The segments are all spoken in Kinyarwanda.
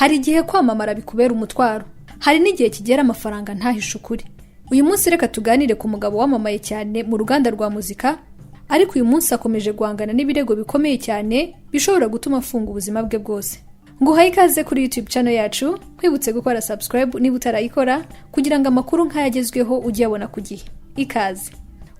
Hari igihe kwamamara bikubera umutwaro, hari n'igihe kigera amafaranga ntahishe ukuri. Uyu munsi reka tuganire ku mugabo wamamaye cyane mu ruganda rwa muzika, ariko uyu munsi akomeje guhangana n'ibirego bikomeye cyane bishobora gutuma afunga ubuzima bwe bwose. Nguhaye ikaze kuri YouTube channel yacu, nkwibutse gukora subscribe niba utarayikora, kugira ngo amakuru nk'ayagezweho ujye uyabona ku gihe. Ikaze.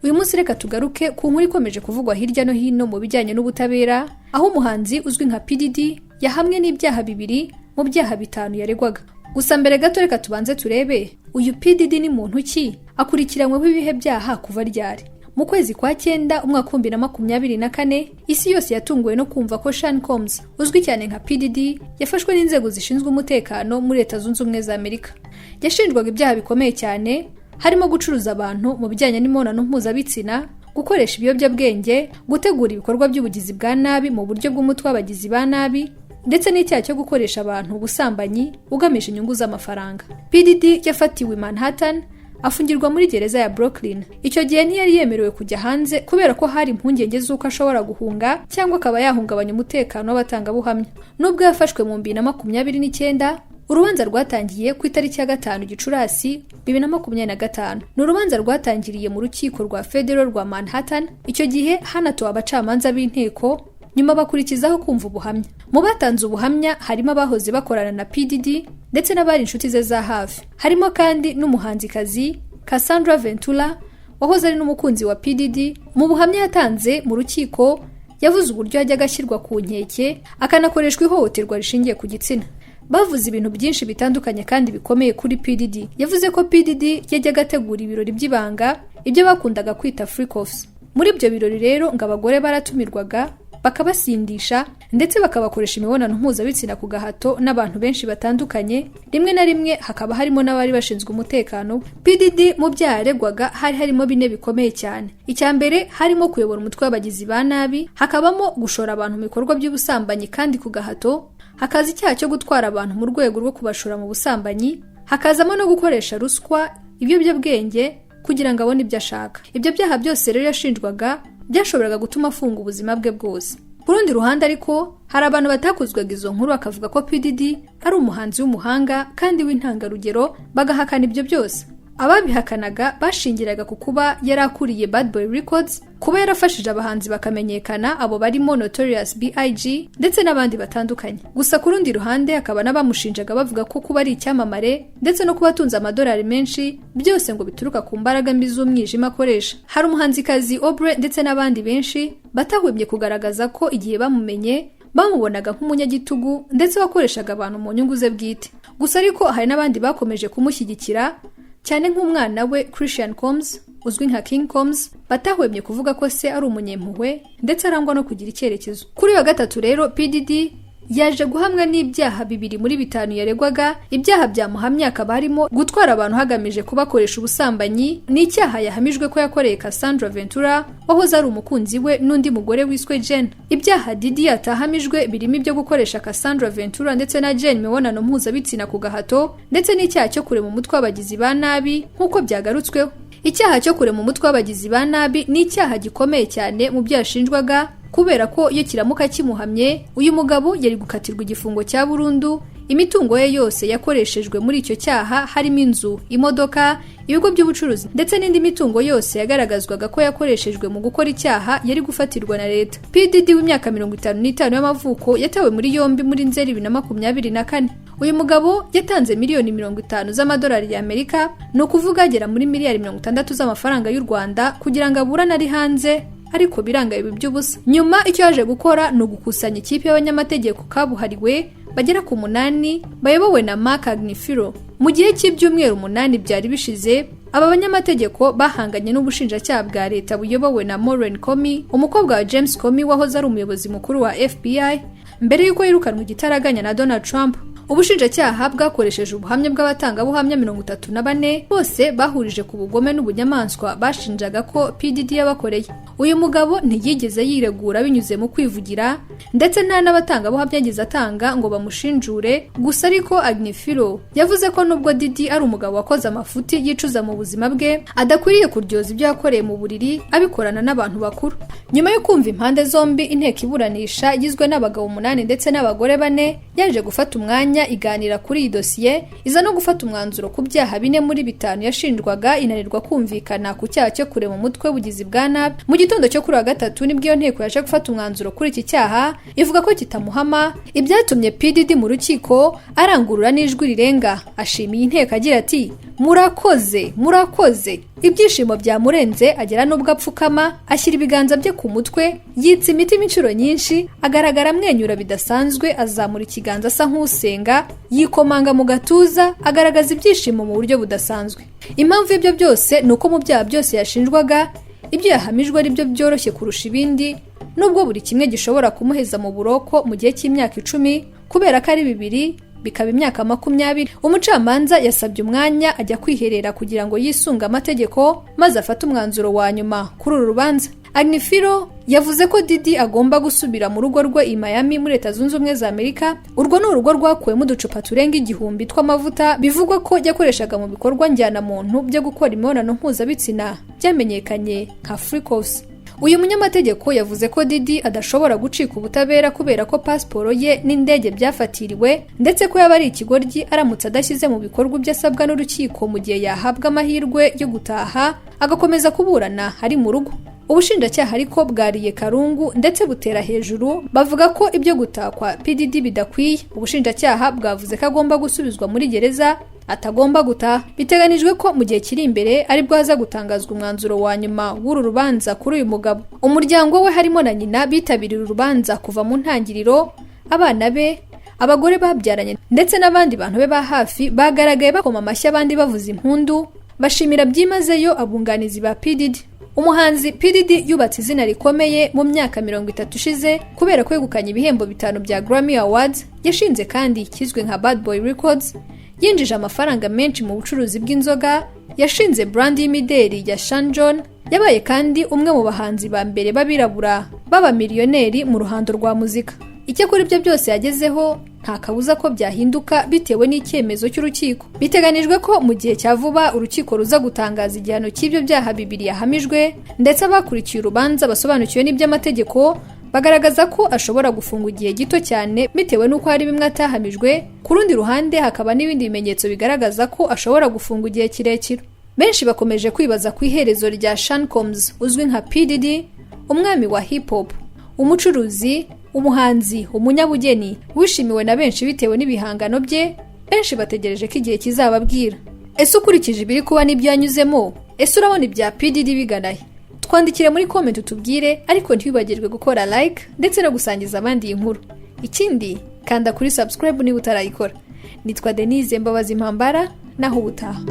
Uyu munsi reka tugaruke ku nkuru ikomeje kuvugwa hirya no hino mu bijyanye n'ubutabera, aho umuhanzi uzwi nka P Diddy yahamwe n'ibyaha bibiri mu byaha bitanu yaregwaga. Gusa mbere gato, reka tubanze turebe uyu P Diddy ni muntu ki, akurikiranyweho ibihe byaha, kuva ryari? Mu kwezi kwa cyenda umwaka 2024, isi yose yatunguwe no kumva ko Sean Combs, uzwi cyane nka P Diddy, yafashwe n'inzego zishinzwe umutekano muri Leta Zunze Ubumwe za Amerika. Yashinjwaga ibyaha bikomeye cyane, harimo gucuruza abantu mu bijyanye n'imibonano mpuzabitsina, gukoresha ibiyobyabwenge, gutegura ibikorwa by'ubugizi bwa nabi mu buryo bw'umutwe w'abagizi ba nabi, ndetse n'icyaha cyo gukoresha abantu ubusambanyi ugamije inyungu z'amafaranga. P Diddy yafatiwe i Manhattan, afungirwa muri gereza ya Brooklyn. Icyo gihe ntiyari yemerewe kujya hanze kubera ko hari impungenge z'uko ashobora guhunga cyangwa akaba yahungabanya umutekano w'abatangabuhamya. Nubwo yafashwe mu 2029, urubanza rwatangiye ku itariki ya 5 Gicurasi 2025. Ni urubanza rwatangiriye mu rukiko rwa Federal rwa Manhattan. Icyo gihe hanatowe abacamanza b'inteko, nyuma bakurikizaho kumva ubuhamya. Mu batanze ubuhamya harimo abahoze bakorana na P Diddy ndetse n'abari inshuti ze za hafi. Harimo kandi n'umuhanzikazi Cassandra Ventura, wahoze ari n'umukunzi wa P Diddy. Mu buhamya yatanze mu rukiko, yavuze uburyo yajyaga ashyirwa ku nkeke, akanakoreshwa ihohoterwa rishingiye ku gitsina. Bavuze ibintu byinshi bitandukanye kandi bikomeye kuri P Diddy. Yavuze ko P Diddy yajyaga ategura ibirori by'ibanga, ibyo bakundaga kwita freak offs. Muri ibyo birori rero, ngo abagore baratumirwaga, bakabasindisha, ndetse bakabakoresha imibonano mpuzabitsina ku gahato n'abantu benshi batandukanye, rimwe na rimwe hakaba harimo n'abari bashinzwe umutekano. P Diddy mu byaha yaregwaga hari harimo bine bikomeye cyane. Icya mbere harimo kuyobora umutwe w'abagizi ba nabi, hakabamo gushora abantu mu bikorwa by'ubusambanyi kandi ku gahato, hakaza icyaha cyo gutwara abantu mu rwego rwo kubashora mu busambanyi, hakazamo no gukoresha ruswa, ibiyobyabwenge kugira ngo abone ibyo ashaka. Ibyo byaha byose rero yashinjwaga byashoboraga gutuma afunga ubuzima bwe bwose. Ku rundi ruhande ariko, hari abantu batakozwaga izo nkuru, bakavuga ko P Diddy ari umuhanzi w'umuhanga kandi w'intangarugero, bagahakana ibyo byose. Ababihakanaga bashingiraga ku kuba yari akuriye Bad Boy Records, kuba yarafashije abahanzi bakamenyekana, abo barimo Notorious B.I.G. ndetse n'abandi batandukanye. Gusa ku rundi ruhande hakaba n'abamushinjaga bavuga ko kuba ari icyamamare ndetse no kuba atunze amadolari menshi, byose ngo bituruka ku mbaraga mbi z'umwijima akoresha. Hari umuhanzikazi Aubrey ndetse n'abandi benshi batahwemye kugaragaza ko igihe bamumenye bamubonaga nk'umunyagitugu ndetse wakoreshaga abantu mu nyungu ze bwite. Gusa ariko hari n'abandi bakomeje kumushyigikira cyane, nk'umwana we Christian Combs, uzwi nka King Combs, batahwemye kuvuga ko se ari umunyempuhwe ndetse arangwa no kugira icyerekezo. Kuri wa gatatu rero, P Diddy yaje guhamwa n'ibyaha bibiri muri bitanu yaregwaga. Ibyaha byamuhamye hakaba harimo gutwara abantu hagamije kubakoresha ubusambanyi. Ni icyaha yahamijwe ko yakoreye Cassandra Ventura, wahoze ari umukunzi we, n'undi mugore wiswe Jen. Ibyaha Diddy yatahamijwe birimo ibyo gukoresha Cassandra Ventura ndetse na Jen imibonano mpuzabitsina ku gahato, ndetse n'icyaha cyo kurema umutwe w'abagizi ba nabi nk'uko byagarutsweho. Icyaha cyo kurema umutwe w'abagizi ba nabi ni icyaha gikomeye cyane mu byo yashinjwaga, kubera ko iyo kiramuka kimuhamye, uyu mugabo yari gukatirwa igifungo cya burundu. Imitungo ye yose yakoreshejwe muri icyo cyaha, harimo inzu, imodoka, ibigo by'ubucuruzi ndetse n'indi mitungo yose yagaragazwaga ko yakoreshejwe mu gukora icyaha, yari gufatirwa na leta. P Diddy w'imyaka 55 y'amavuko yatawe muri yombi muri Nzeri 2024. Uyu mugabo yatanze miliyoni 50 z'amadolari y'Amerika, ni ukuvuga agera muri miliyari 60 z'amafaranga y'u Rwanda, kugira ngo aburane ari hanze, ariko biranga, ibi by'ubusa. Nyuma icyo yaje gukora ni ugukusanya ikipe y'abanyamategeko kabuhariwe bagera ku munani, bayobowe na Marc Agnifilo. Mu gihe cy'ibyumweru 8 byari bishize, aba banyamategeko bahanganye n'ubushinjacyaha bwa leta buyobowe na Maureen Comey, umukobwa wa James Comey wahoze ari umuyobozi mukuru wa FBI mbere y'uko yirukanwa igitaraganya na Donald Trump. Ubushinjacyaha bwakoresheje ubuhamya bw'abatangabuhamya 34, bose bahurije ku bugome n'ubunyamaswa bashinjaga ko P Diddy yabakoreye. Uyu mugabo ntiyigeze yiregura binyuze mu kwivugira, ndetse nta n'abatangabuhamya yigeze atanga ngo bamushinjure. Gusa ariko Agnifilo yavuze ko nubwo Diddy ari umugabo wakoze amafuti yicuza mu buzima bwe, adakwiriye kuryoza ibyo yakoreye mu buriri abikorana n'abantu bakuru. Nyuma yo kumva impande zombi, inteko iburanisha igizwe n'abagabo umunani ndetse n'abagore bane yaje gufata umwanya. umwanya iganira kuri iyi dosiye, iza no gufata umwanzuro ku byaha bine muri bitanu yashinjwaga, inanirwa kumvikana ku cyaha cyo kurema umutwe w'ubugizi bwa nabi. Mu gitondo cyo kuri wa gatatu nibwo iyo nteko yaje gufata umwanzuro kuri iki cyaha, ivuga ko kitamuhama, ibyatumye P Diddy mu rukiko arangurura n'ijwi rirenga ashimiye inteko agira ati: "Murakoze, murakoze." Ibyishimo byamurenze, agera n'ubwo apfukama, ashyira ibiganza bye ku mutwe, yitsa imitima inshuro nyinshi, agaragara amwenyura bidasanzwe, azamura ikiganza asa nk'usenga, yikomanga mu gatuza, agaragaza ibyishimo mu buryo budasanzwe. Impamvu y'ibyo byose ni uko mu byaha byose yashinjwaga, ibyo yahamijwe ari byo byoroshye kurusha ibindi, nubwo buri kimwe gishobora kumuheza mu buroko mu gihe cy'imyaka 10, kubera ko ari bibiri bikaba imyaka 20. Umucamanza yasabye umwanya ajya kwiherera kugira ngo yisunge amategeko maze afate umwanzuro wa nyuma kuri uru rubanza. Agnifilo yavuze ko Diddy agomba gusubira mu rugo rwe i Miami muri Leta Zunze Ubumwe za Amerika. Urwo ni urugo rwakuwemo uducupa turenga 1000 tw'amavuta bivugwa ko yakoreshaga mu bikorwa njyanamuntu byo gukora imibonano mpuzabitsina byamenyekanye nka freak-offs. Uyu munyamategeko yavuze ko Diddy adashobora gucika ubutabera kubera ko pasiporo ye n'indege byafatiriwe, ndetse ko yaba ari ikigoryi aramutse adashyize mu bikorwa ibyo asabwa n'urukiko mu gihe yahabwa amahirwe yo gutaha agakomeza kuburana ari mu rugo. Ubushinjacyaha ariko bwariye karungu ndetse butera hejuru, bavuga ko ibyo gutakwa P Diddy bidakwiye. Ubushinjacyaha bwavuze ko agomba gusubizwa muri gereza, atagomba gutaha. Biteganijwe ko mu gihe kiri imbere aribwo haza gutangazwa umwanzuro wa nyuma w'uru rubanza kuri uyu mugabo. Umuryango we harimo na nyina bitabiriye uru rubanza kuva mu ntangiriro, abana be, abagore babyaranye ndetse n'abandi bantu be ba hafi bagaragaye bakoma amashyi, abandi bavuza impundu, bashimira byimazeyo abunganizi ba P Diddy. Umuhanzi P Diddy yubatse izina rikomeye mu myaka 30 ishize kubera kwegukanya ibihembo 5 bya Grammy Awards. Yashinze kandi ikizwi nka Bad Boy Records, yinjije amafaranga menshi mu bucuruzi bw'inzoga, yashinze brand y'imideri ya Sean John. Yabaye kandi umwe mu bahanzi ba mbere b'abirabura b'abamiliyoneri mu ruhando rwa muzika. Icyakora ibyo byose yagezeho nta kabuza ko byahinduka bitewe n'icyemezo cy'urukiko. Biteganijwe ko mu gihe cya vuba urukiko ruza gutangaza igihano cy'ibyo byaha bibiri yahamijwe, ndetse abakurikiye urubanza basobanukiwe n'iby'amategeko bagaragaza ko ashobora gufungwa igihe gito cyane bitewe n'uko hari bimwe atahamijwe. Ku rundi ruhande hakaba n'ibindi bimenyetso bigaragaza ko ashobora gufungwa igihe kirekire. Benshi bakomeje kwibaza ku iherezo rya Sean Combs uzwi nka P Diddy, umwami wa hip hop, umucuruzi, umuhanzi, umunyabugeni wishimiwe na benshi bitewe n'ibihangano bye. Benshi bategereje ko igihe kizababwira. Ese ukurikije ibiri kuba n'ibyo yanyuzemo, ese urabona ibya P Diddy bigana he? Twandikire muri comment utubwire, ariko ntiwibagirwe gukora like ndetse no gusangiza abandi iyi nkuru. Ikindi, kanda kuri subscribe niba utarayikora. Nitwa Denise Mbabazi Mpambara, naho ubutaha.